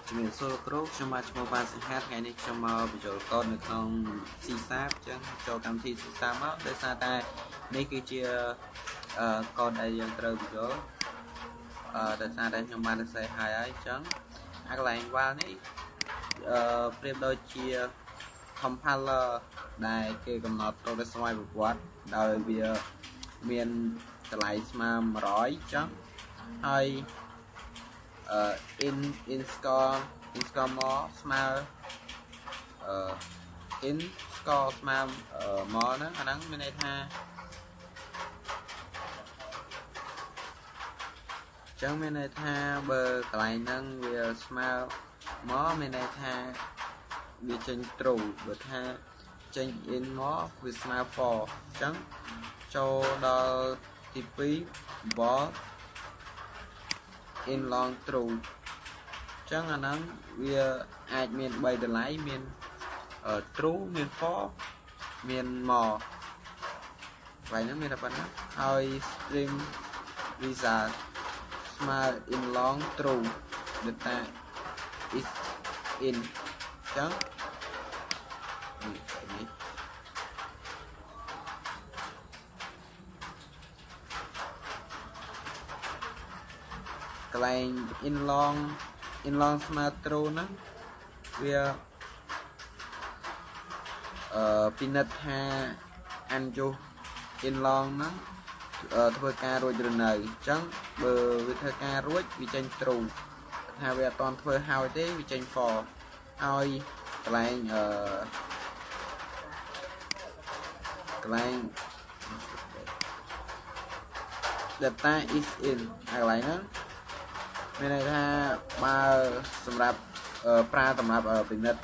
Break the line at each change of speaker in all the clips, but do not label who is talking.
ជំរាបសួរលោកគ្រូខ្ញុំបាទឈ្មោះវ៉ាសិង្ហាថ្ងៃនេះខ្ញុំមកបញ្ចូលកូដនៅក្នុង C# អញ្ចឹងចូលកម្មវិធី C# មកដោយសារតែនេះគឺជាកូដដែលយើងត្រូវបញ្ចូលដោយសារតែខ្ញុំបានសរសេរហើយហើយអញ្ចឹងអាកន្លែង while នេះប្រៀបដូចជា compiler ដែលគេកំណត់ទៅដោយស្វ័យប្រវត្តិដោយវាមានតម្លៃស្មើ100អញ្ចឹងហើយ in score in score មកស្មើ in score ស្មើមកហ្នឹងអាហ្នឹងមានន័យថាចឹងមានន័យថាបើកន្លែងហ្នឹងវាស្មើមកមានន័យថាវាចេញ true បើថាចេញ in មកវាស្មើ for អញ្ចឹងចូលដល់ទី2 ball in long true អញ្ចឹងអាហ្នឹងវាអាចមាន3តម្លៃមាន true មាន for មាន more កន្លែងហ្នឹងមានតែប៉ុណ្ណាហើយ stream result ស្មើ in long true data is in អញ្ចឹងនេះកន្លែង in long in long ស្មើ true ហ្នឹងវាពិនិត្យថា unused in long ហ្នឹងធ្វើការរួចឬនៅអញ្ចឹងបើវាធ្វើការរួចវាចេញ true ថាវាអត់ទាន់ធ្វើហើយទេវាចេញ for ហើយកន្លែងកន្លែង data is in អាកន្លែងហ្នឹងមានន័យថាបើសម្រាប់ប្រើសម្រាប់ពិនិត្យ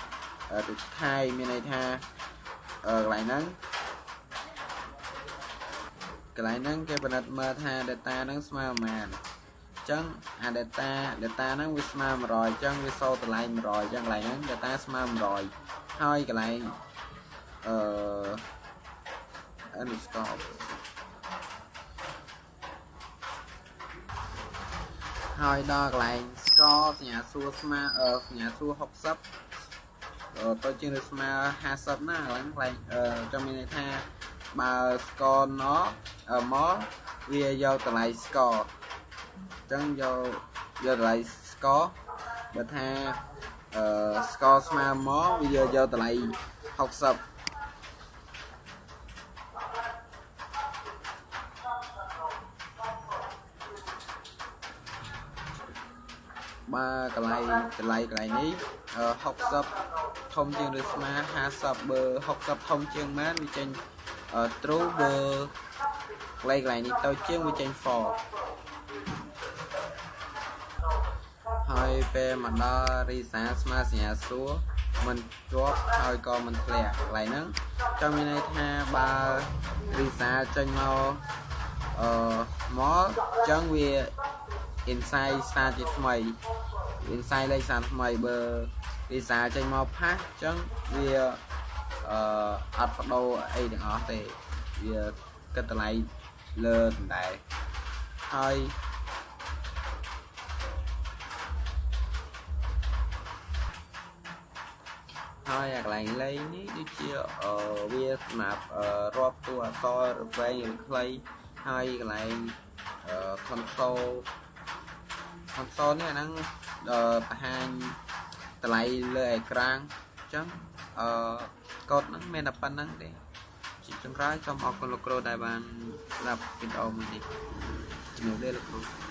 ទៅថៃមានន័យថាកន្លែងហ្នឹងកន្លែងហ្នឹងគេពិនិត្យមើលថា data ហ្នឹងស្មើប៉ុន្មានអញ្ចឹងអា data ហ្នឹងវាស្មើ100អញ្ចឹងវាសូត្រតម្លៃ100អញ្ចឹងកន្លែងហ្នឹង data ស្មើ100ហើយកន្លែងអឺ underscore ហើយដល់កន្លែង score សញ្ញាសួរស្មើសញ្ញាសួរ60ទៅជាងឬស្មើ50ណាកន្លែងកន្លែងចាំមានន័យថាបើ score ណមកវាយកតម្លៃ score អញ្ចឹងយកតម្លៃ score បើថាscore ស្មើមកវាយកតម្លៃ60បើកន្លែងតម្លៃកន្លែងនេះ60ធំជាងឬស្មើ50បើ60ធំជាងមែនវាចេញ true បើកន្លែងនេះទៅជាងវាចេញ for ហើយពេលមកដល់រីសាស្មើសញ្ញាសួរមិនជាប់ហើយក៏មិនធ្លាក់កន្លែងហ្នឹងចាំមានន័យថាបើរីសាចេញមកមកអញ្ចឹងវា inside សារជាថ្មី inside លេខសារថ្មីបើរីសាចេញមកផាសអញ្ចឹងវាអត់បដូរអីទាំងអស់ទេវាគិតតម្លៃលើដដែលហើយអាកន្លែងលេខនេះដូចជាវាសម្រាប់រាប់តួអក្សរវែងឬខ្លីហើយកន្លែង console នេះអាហ្នឹងបង្ហាញតម្លៃលើអេក្រង់អញ្ចឹងកូដហ្នឹងមានតែប៉ុណ្្នឹងទេជាចុងក្រោយសូមអរគុណលោកគ្រូដែលបានស្ដាប់វីដេអូមួយនេះជំរាបលាលោកគ្រូ។